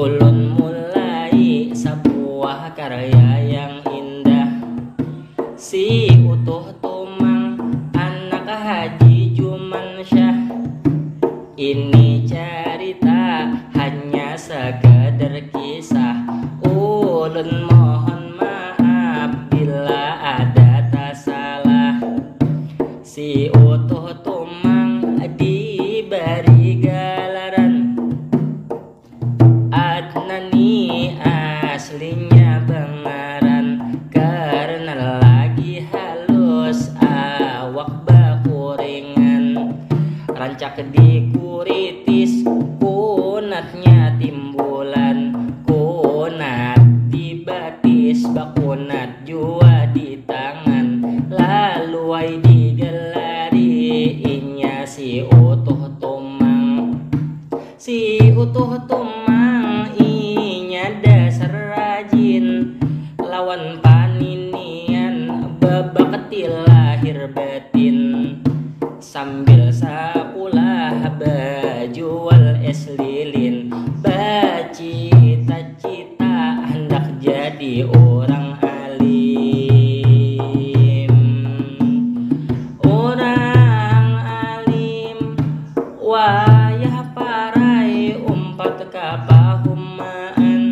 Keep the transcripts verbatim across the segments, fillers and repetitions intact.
Ulun mulai sabuah karya yang indah. Si Utuh Tumang, anak Haji Jumansyah. Ini carita hanya sekadar kisah. Ulun mohon maaf bila ada tasalah. Si Utuh Tumang dibari galaran Adnani, aslinya bangaran, karena lagi halus awak bakuringan. Rancak dikuritis, kunatnya timbulan, kunat di batis, bakunat jua di tangan. Lalu ai digelari inya si Utuh Tumang. Si Utuh Tumang inya dasar rajin, lawan paninian babakti lahir batin. Sambil sakulah bajual es lilin, bacita-cita handak jadi urang alim. Urang alim, wayah parai umpat kapahumaan.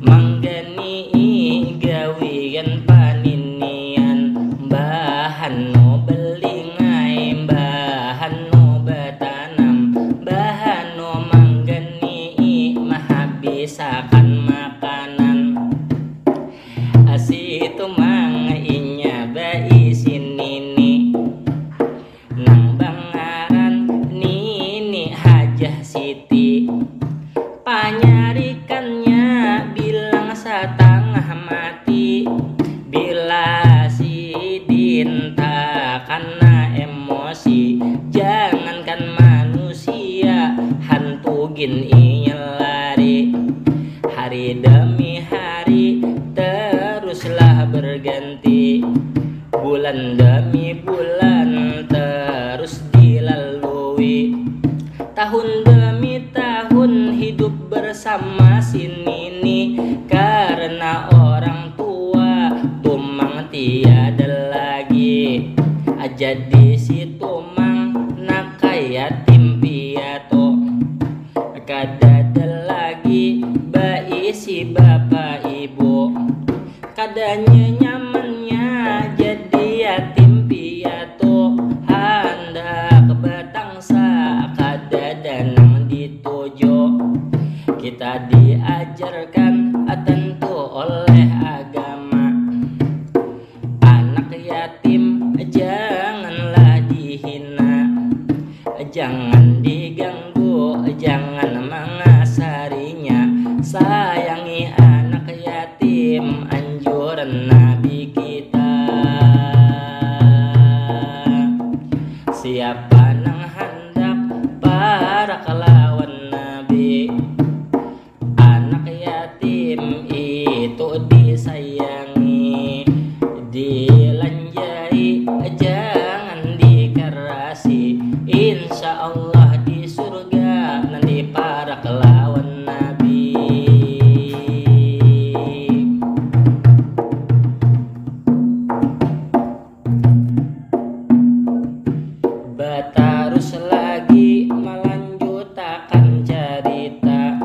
Mangganii gawian paninian, mbah anu balingai, mbah anu batanam, mbah anu mangganii mahabisakan makanan. Asi Tumang inya baisi nini nang bangaran Nini Hajah Siti. Panyarikannya bilang satangah mati. Bila sidin takana emosi, jangankan manusia, hantu gin inya lari. Hari demi hari teruslah berganti. Bulan demi bulan terus dilalui. Tahun demi tahun hidup bersama si Nini. Karena orang tua, Tumang tiada lagi. Jadi si Tumang naka yatim piatu. Kadada lagi baisi bapa ibu. Kadanya nyamannya jadi yatim piatu, handak batangsa kadada nang dituju. Kita diajarkan tentu oleh agama. Anak yatim janganlah dihina, jangan diganggu, jangan mangkasarinya. Sayangi anak yatim, anjuran Nabi kita. Siapa nang handak parak lawan Nabi, anak yatim itu disayangi, dilanjai, jangan dikarasi. Insya Allah di surga nanti parak lawan Nabi. Batarus lagi malanjutakan carita.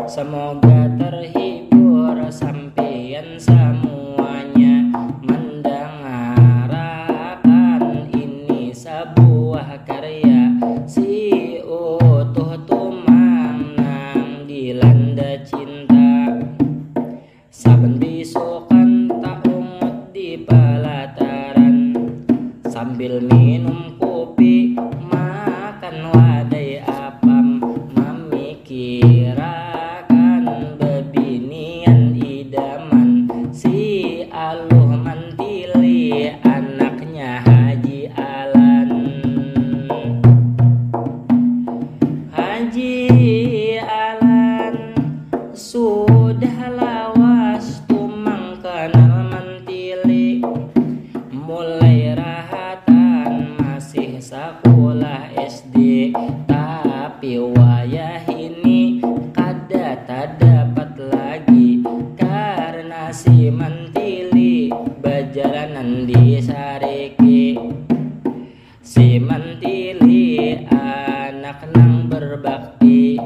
Semoga terhibur sampian samuanya mandangarakan ini sabuah karya si Utuh Tumang nang dilanda cinta. Saban bisukan taungut di palataran, sambil minum kupi, makan wadai apam, mamikirakan babinian idaman si Aluh Mantili, anaknya Haji Alan. Haji Alan sudah lawas Tumang kanal Mantili. Mulai rahatan masih sakulah S D, tapi wayah ini kada bakti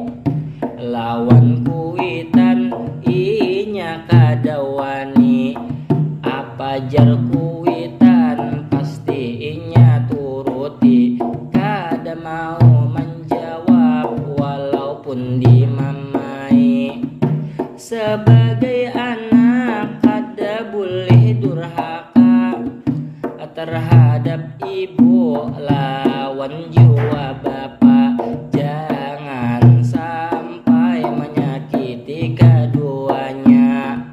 lawan kuitan inya kada wani. Apa jar kuitan pasti inya turuti, kada mau manjawab walaupun dimamai. Sebagai anak kada bulih durhaka terhadap ibu lawan jua bapa. Jangan sampai manyakiti kaduanya.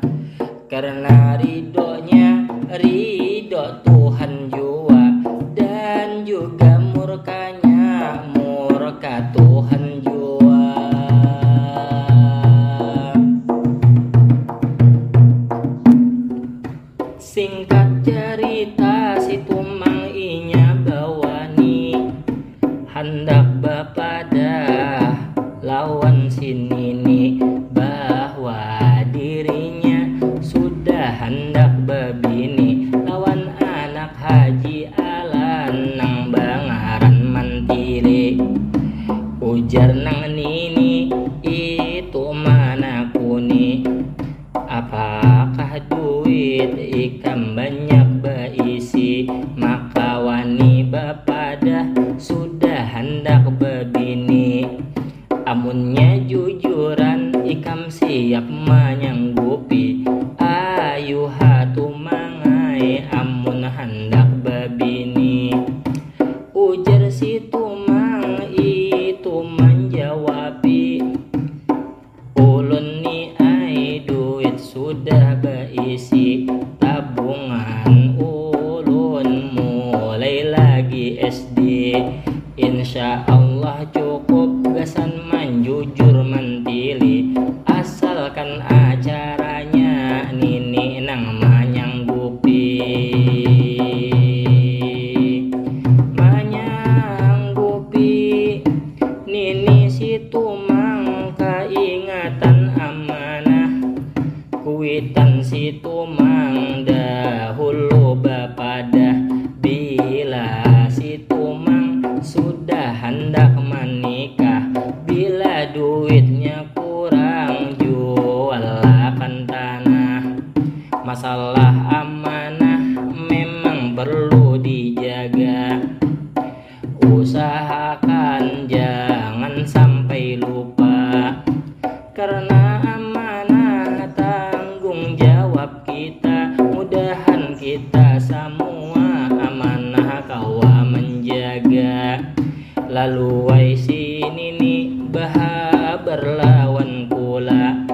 Karena ridhonya ridho Tuhan jua, dan juga murkanya murka Tuhan jua. Singkat cerita, si Tumang inya bawani handak bapadah lawan si Nini bahwa dirinya sudah handak babini lawan anak Haji Alan nang bangaran Mantili. Ujar nang Nini itu manakuni, apakah duit ikam banyak baisi, maka wani bapadah sudah handak babini? Amunnya jujuran ikam siap manyanggupi, ayuha Tumang ai, amun handak babini. Ujar si Tumang itu manjawabi, ulun ni ai duit sudah baisi, tabungan ulun mulai lagi S D. Insya Allah cukup gasan manjujur Mantili, asalkan acaranya Nini nang manyanggupi. Manyanggupi Nini si Tumang kaingatan amanah. Kuitan si Tumang dahulu bapadah, bila si Tumang sudah handak manikah, bila duitnya kurang, jualakan tanah. Masalah amanah memang perlu dijaga. Usahakan jangan sampai lupa, karena amanah tanggung jawab kita. Mudahan kita samua amanah kawa menjaga. Lalu ai si Nini bahabar lawan kula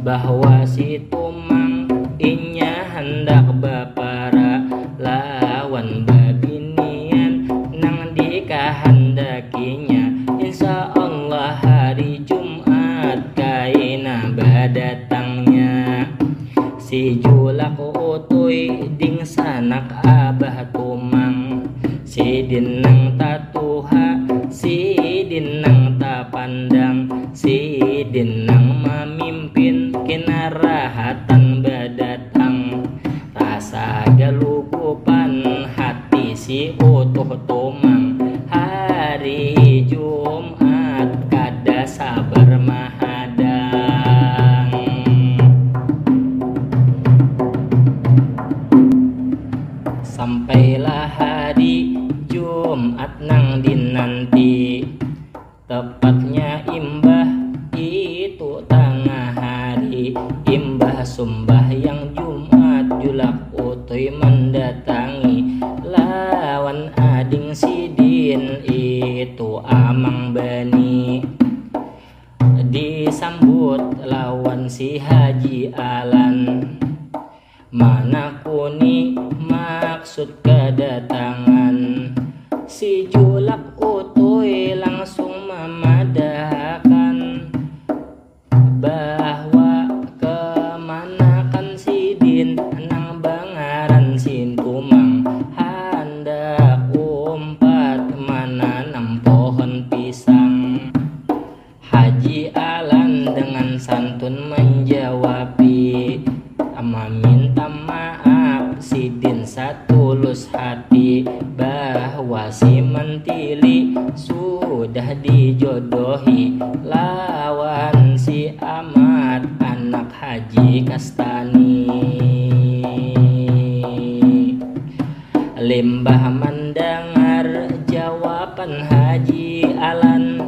bahwa si Tumang inya handak bapara lawan babinian nang dikahandakinya. Insya Allah hari Jumat kaina badatangnya. Si Julak Utui dingsanak Abah Tumang, sidin nang tatuha, sidin nang tapandang, sidin nang mamimpin, kinarahatan badatang. Rasa galugupan hati si Utuh Tumang, hari Jumat kada sabar mahadang. Sampailah hari Jumat nang dinanti. Tepatnya imbah itu tangah hari, imbah sumbahyang Jumat, Julak Utui mandatangi lawan ading sidin itu Amang Bani. Disambut lawan si Haji Alan. Manakuni maksud kadatangan, si Julak Utui langsung mamadahakan bahwa kamanakan sidin nang bangaran Sintumang handak umpat mananam pohon pisang. Haji Alan dengan santun manjawabi, maminta maaf sidin satulus hati bahwa si Mantili sudah dijo Jodohi lawan si Amat anak Haji Kastani. Limbah mandangar jawaban Haji Alan,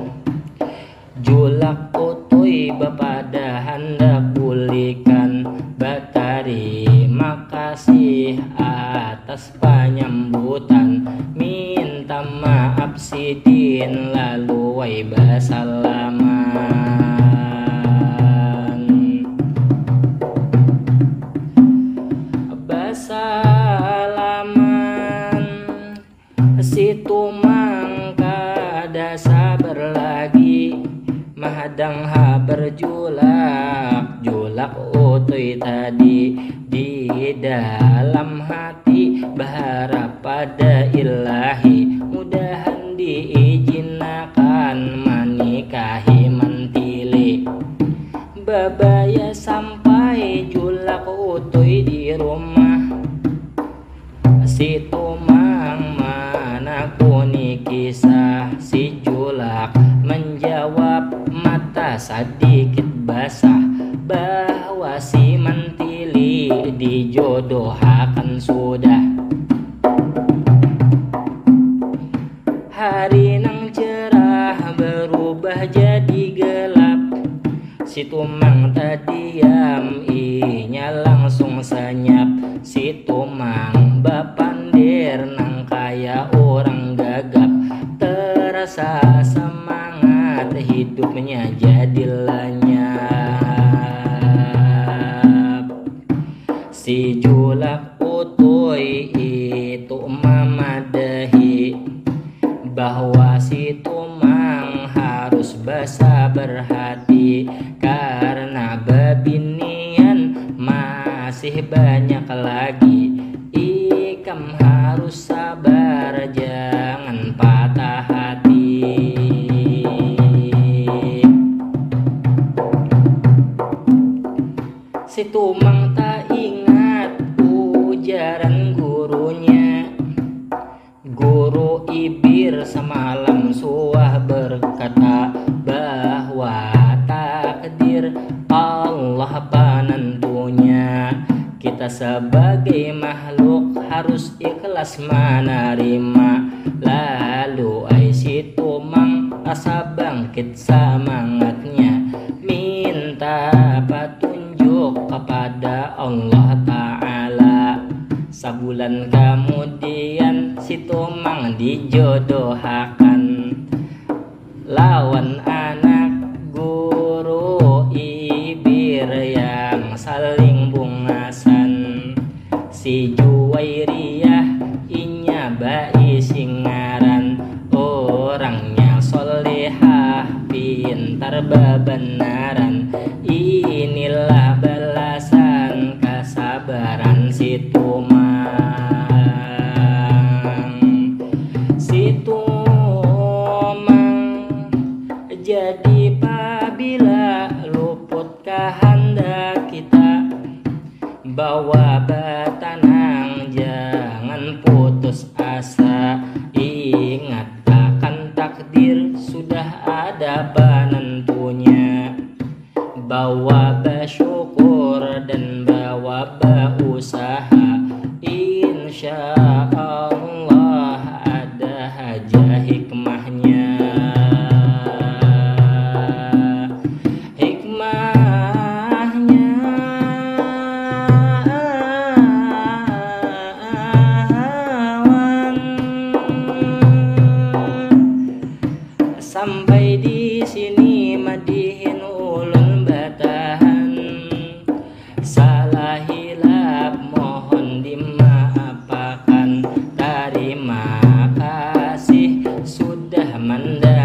Julak Utuy bapada handak bulikan, batarima kasih atas panyambutan, minta maaf sidin lalu ai basalaman. Basalaman. Si Tumang kada sabar lagi, mahadang habar Julak, Julak Utuy tadi. Di dalam hati baharap pada Ilahi, mudahan diijinakan manikahi Mantili. Babaya sampai Julak Utuy di rumah, si Tumang manakuni kisah, si Julak manjawab mata sadikit basah, bahwa si Mantili dijodohakan sudah. Hari nang cerah berubah jadi gelap. Si Tumang tadiam, inya langsung senyap. Si Tumang bapandir nang kaya urang gagap. Terasa semangat hidupnya jadi lenyap. Si Julak Utuy itu mamadahi bahwa si Tumang harus basabar hati, karena babinian masih banyak lagi. Ikam harus sabar, jangan patah hati. Si Tumang taingat ujaran gurunya. Guru Ibir samalam suah berkata bahwa takdir Allah panentunya. Kita sebagai makhluk harus ikhlas menerima. Lalu ai si Tumang rasa bangkit semangatnya, minta patunjuk kepada Allah Ta'ala. Sabulan kemudian si Tumang dijodohakan lawan anak guru Ibir yang saling bungasan. Si Juwairiyah inya baisi ngaran, orangnya solehah, pintar babanaran. Inilah balasan kasabaran si Tumang. Si Tumang jadi pabila luput kahandak kita, bawa batanang, jangan putus asa. Ingat akan takdir, sudah ada penentunya. Bawa bersyukur dan bawa berusaha. Insya Allah ada haja hikmahnya. Hikmahnya awan. Sampai di sini madihin ulun batahan. Salah hilap mohon dimaapakan. Tarima kasih sudah manda